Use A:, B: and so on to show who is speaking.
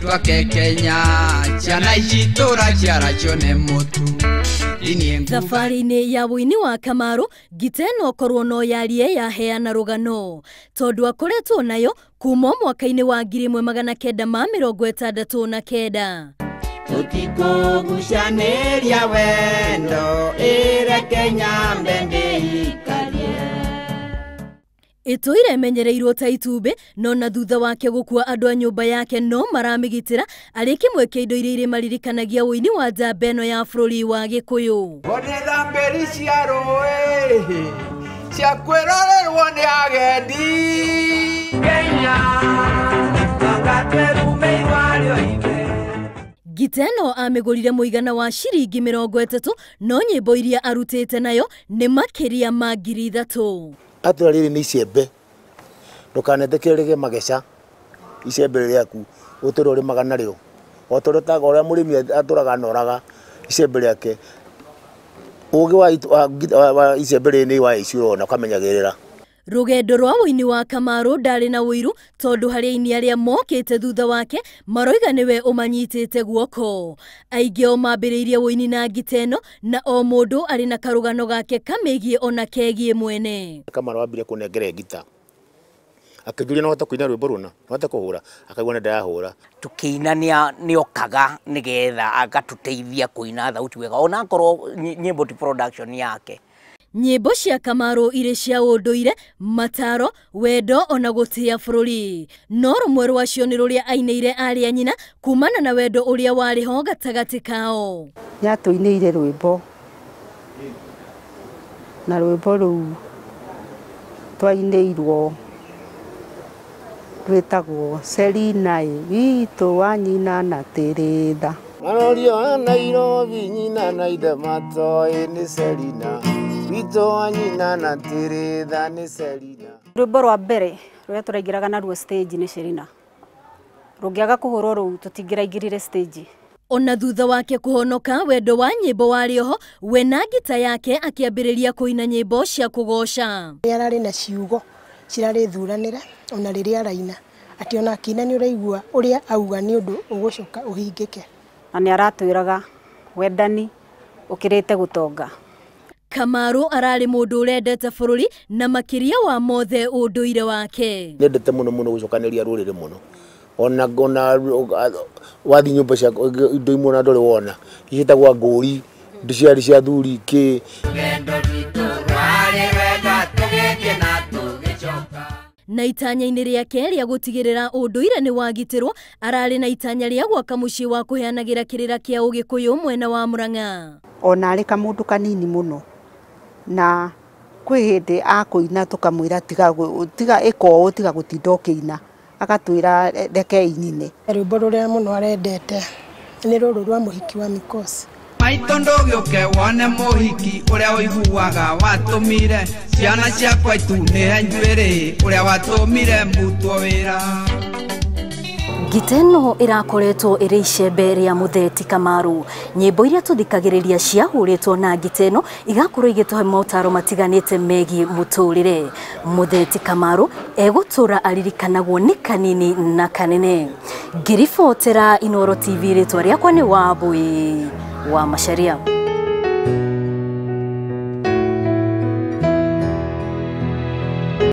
A: Twake Kenya ciana ici tũraciara cione mũtu.
B: Thabarĩ-inĩ ya wũini wa Kamaru, ngita ĩno okorwo no yarie yaheana rũgano tondũ akoretwo nayo kuma mwaka-inĩ wa 1969.
A: Tũtikũgucanĩria wendo ĩre Kenya mbende ikarie.
B: Ĩtũire ĩmenyereirwo ta itumbĩ no na thutha wake gũkua andũ a nyũmba yake no maramĩgitĩra arĩ kĩmwe kĩa indo iria irĩ maririkanagia wũini wa njamba ĩno ya bũrũri wa Gĩkũyũ.
A: Thambĩri cia rũĩ cia kwĩrorerwo nĩ agendi Kenya.
B: Ngita ĩno amĩgũrire mũigana wa ciringi 30 no nyĩmbo iria arutĩte nayo nĩ makĩria ma 3,000.
C: Atũra rĩrĩ nĩ icembe, ndũkanetĩkĩre rĩgĩe mageca icembe rĩaku ũtũre ũrĩmaga narĩo o ta ũrĩa mũrĩmi atũraga anoraga icembe rĩake. Ũgĩ wa icembe rĩrĩ nĩ wa ici ũrona ũkamenyagĩrĩra.
B: Rũgendo rwa wũini wa Kamaru ndarĩ na ũiru tondũ harĩ aini arĩa mokĩte thutha wake maroiga nĩwe ũmanyitĩte guoko. Aingĩ o mambĩrĩirie wũini na ngita ĩno na o mũndũ arĩ na karũgano gake kamĩgiĩ ona kegiĩ mwene.
C: Kamaru ambire kũnengera ngita akĩnjũria no hote kũina rwĩmbo rũna, no hote kũhũra, akaigua nĩ ndĩrahũra.
D: Tũkĩina nĩokaga nĩgetha agatũteithia kũina thauti wega ona akorwo nyĩmbo ti production yake.
B: Nyĩmbo cia Kamaru irĩ cia ũndũire, mataro, wendo ona gũtĩa bũrũri. No rũmwe rwacio nĩ rũrĩa ainĩire arĩ a nyina kumana na wendo ũrĩa warĩ ho gatagatĩ kao.
E: Nĩatũinĩire rwĩmbo na rwĩmbo rũu twainĩirwo rwĩtagwo Selina witũ wa nyina na Tĩrĩtha.
C: Marorio Nairobi nyina na ithe matoĩ nĩ Selina witũ wa nyina na Tĩrĩtha nĩ Selina.
F: Rwĩmbo rwa mbere rũrĩa tũraingĩraga naruo stage nĩ Selina. Rũngĩaga kũhũrwo rũu tũtingĩraingĩrire stage.
B: Ona thutha wake kũhonoka wendo wa nyĩmbo warĩ oho, we na ngita yake akĩambĩrĩria kũina nyĩmbo cia kũgoca.
G: Nĩ ararĩ na ciugo cirarĩ thuranĩra ona rĩrĩa araina atĩ ona akĩina nĩ ũraigua ũrĩa auga nĩ ũndũ ũgũcoka ũhingĩke.
F: Na nĩ aratwĩraga wendani ũkĩrĩte gũtonga.
B: Kamaru ararĩ mũndũ ũrendete bũrũri na makĩria wa mothe ũndũire wake.
C: Nĩendete mũno mũno gũcokanĩria rũrĩrĩ mũno ona wathiĩ nyũmba cia indo imwe na ndũrĩ wona ciĩtagwo ngũri, indo ciarĩ cia thuri kĩ.
B: Na itanya-inĩ rĩake rĩa gũtigĩrĩra ũndũire nĩ wagitĩrwo, ararĩ na itanya rĩa gwaka mũciĩ wa kũheanagĩra kĩrĩra kĩa Ũgĩkũyũ mwena wa Murang'a.
E: Ona arĩ kamũndũ kanini mũno na kwĩ hĩndĩ akũina tũkamwĩra tiga ĩka ũũ, tiga gũtinda ũkĩina, agatwĩra reke inyine.
G: Rwĩmbo rũrĩa mũno arendete nĩ rũrũ rwa mũhiki wa Mikosi.
A: Maitũ ndũgĩũke wone mũhiki ũrĩa ũiguaga watũmire ciana ciakwa itunĩhe njuĩrĩ ũrĩa watũmire mbutwo wĩra.
B: Ngita ĩno ĩrakoretwo ĩrĩ icembe rĩa Mũtheti Kamaru. Nyĩmbo iria tũthikagĩrĩria ciahũrĩtwo na ngita ĩno igakorwo igĩtũhe motaro matiganĩte megiĩ mũtũrĩre. Mũtheti Kamaru egũtũra aririkanagwo nĩ kanini na kanene. Ngĩribotera Inooro TV, rĩtwa rĩakwa nĩ Wambui wa Macharia.